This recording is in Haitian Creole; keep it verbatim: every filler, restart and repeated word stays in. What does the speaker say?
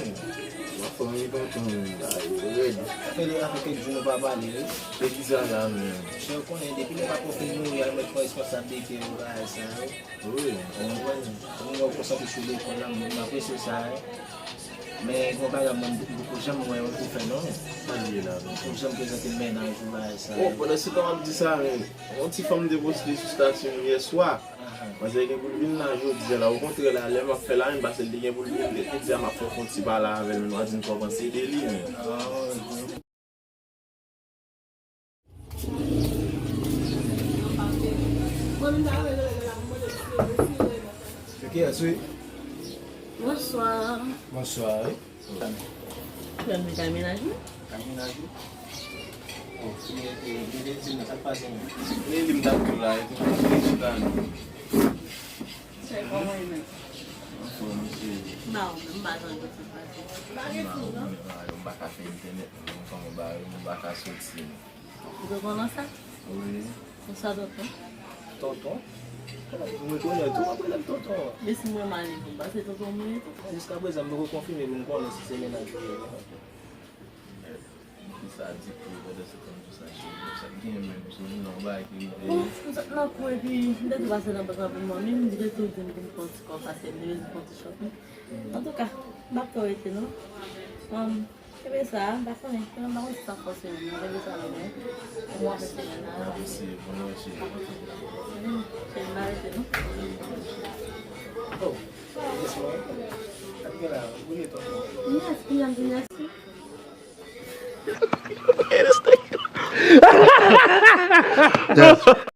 M ap fè yon tonton bagay yo rèd. Sa fè, sa fè kèk jou nou pa pale, wi. Se ki sa la menm? Chè, ou konnen, depi lè papa w fin mouri, al mèt pran responsablite yo, bagay sa yo. Wi. Ou konprann? Ou konn wè w konsantre sou lekòl la, m apresye sa, wi. Men, gen yon bagay mwen, m poko janm wè w pou fè, non. Sa l ye la, tonton? Ou janm prezante mennaj ou, bagay sa yo. Oh, pandan se tan w ap di sa, men, yon ti fanm te poste sou estati m yè swa. Manzè gen pou l vin la jodi a la. Okontrè la, lè m ap fè la menm, paske l te gen pou l vin, jodi a m ap fè yon ti pale avè l, men nou a di n kòmanse de li, men. Ok, aswi. Bonswa. Bonswa, wi. Kòman w ye? Kay mennaj mwen? Kay mennaj ou? Oh, li rete, li rete di m nan, sa k pase menm? Men li m t ap di w la, e tou, li chita non. Chè, kòman w ye menm? Anfòm, mesye. M pa wè menm, m pa janm konn sa k pase. M pa wè menm, m pa ka fè entènèt, menm kòman ba yo, m pa ka soti menm. Ou te konn sa? Wi. Konsa tonton? Tonton? Kòman pou m rekonèt ou, w ap rele m tonton? Men si mwen mal, e pou m pase tonton mwen tou. Jiskaprezan, m poko konfime pou m konnen si se mennaj ou ye. Ki sa di pou yo pandan se tan m di sa, cheri? Sa k gen menm, cheri? Non, bagay ki rive. Bon, m sot nan kou epi m te tou pase nan bank la pou m manmi, m di rete ou di m pou m pran ti kòb, paske m te bezwen pran ti shopping. Antouka, m p ap twò rete non. Kenbe sa, m pa konnen. Mwen pa konn si sa fòse menm, mwen kenbe sa nan men. Mwen fè semèn la. Mwen ap eseye, bon, mwen eseye. Cheri, m pa rete non. Oh, yes, mwen. Ap gen la, ou ye tonton. Yes, m ap di mèsi. Yes.